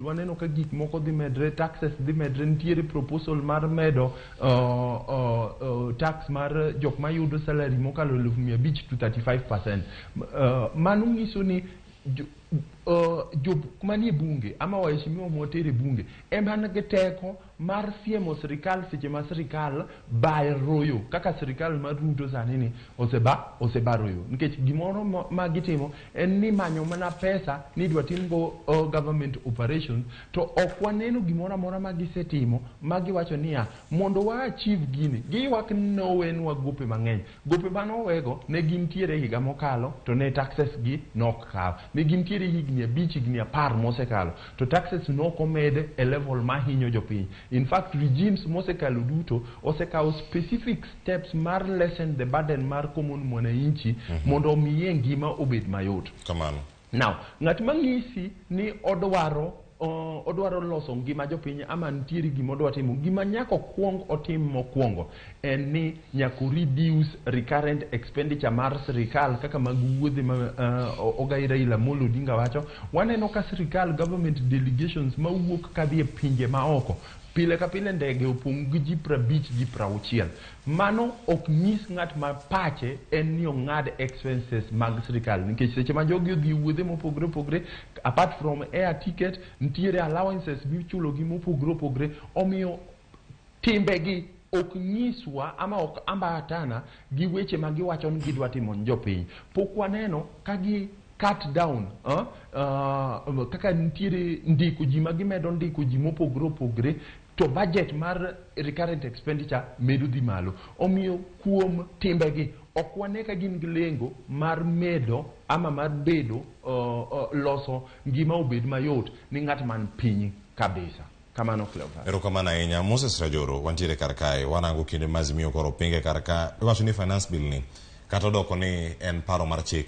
Waneno ka gik moko dhi medre, taxes dhi medre, nitiere proposal mar medo tax mar jok mayudo salary mokalo 500,000 to 35%. Mano nyiso ni jok manie bunge ama waheshimiwa mwatere e bunge ema nigi teko mar siemo sirikal seche ma sirikal baro yo kaka sirikal mar Ruto sani ni osebaro yo, nikech gimoro ma gitimo en ni manyo mana pesa ni idwa timgo government operations, to ok waneno gimoro amora ma gisetimo ma giwacho niya mondo wa achieve gini. Giywak ni nowenwa gope mang'eny. Gope manowego ne gintiere higa mokalo, to ne taxes gi nok kaw. Ne gintiere higni 5, higni 10 mosekalo, to taxes nok omed e level mahinyo jopiny. In fact, regimes mosekalo duto osekawo specific steps mar lessen the burden mar common mwananchi mondo omiye ngima obed mayot. Kamano. Now, ng'at mang'isi ni odwaro loso ngima jopiny ama nitiere gima odwa timo, gima nyaka okwong otim mokwongo en ni nyaka reduce recurrent expenditure mar sirikal kaka mag wuodhe ma ogai Raila Amolo Odinga wacho. Waneno ka sirikal, government delegations mawuok kadhi e pinje maoko, pile ka pile ndege opong' gi ji 50, ji 60. Mano ok nyis ng'at ma pache en ni ong'ad expenses mag sirikal, nikech seche ma jogi odhi e wuodhe mopogore opogore, apart from air ticket, nitiere allowances michulo gi mopogore opogore. Omiyo timbegi ok nyiswa ama ok ambatana gi weche ma giwacho ni gidwa timo ne jopiny. Pok waneno ka gi cut down kaka nitiere ndiko ji ma gimedo ndiko ji mopogore opogore, to budget mar recurrent expenditure medo dhi malo. Omiyo kuom timbegi ok wane ka gin gi lengo mar medo ama mar bedo loso ngima obed mayot ni ng'at man piny kabisa. Kamano, Cleophas. Erokamano ahinya. Moses Rajoro, wantiere kar kae, warango kinde ma Azimio koro pinge kar ka. Iwacho ni finance bill ni kata odoko ni en paro mar chik.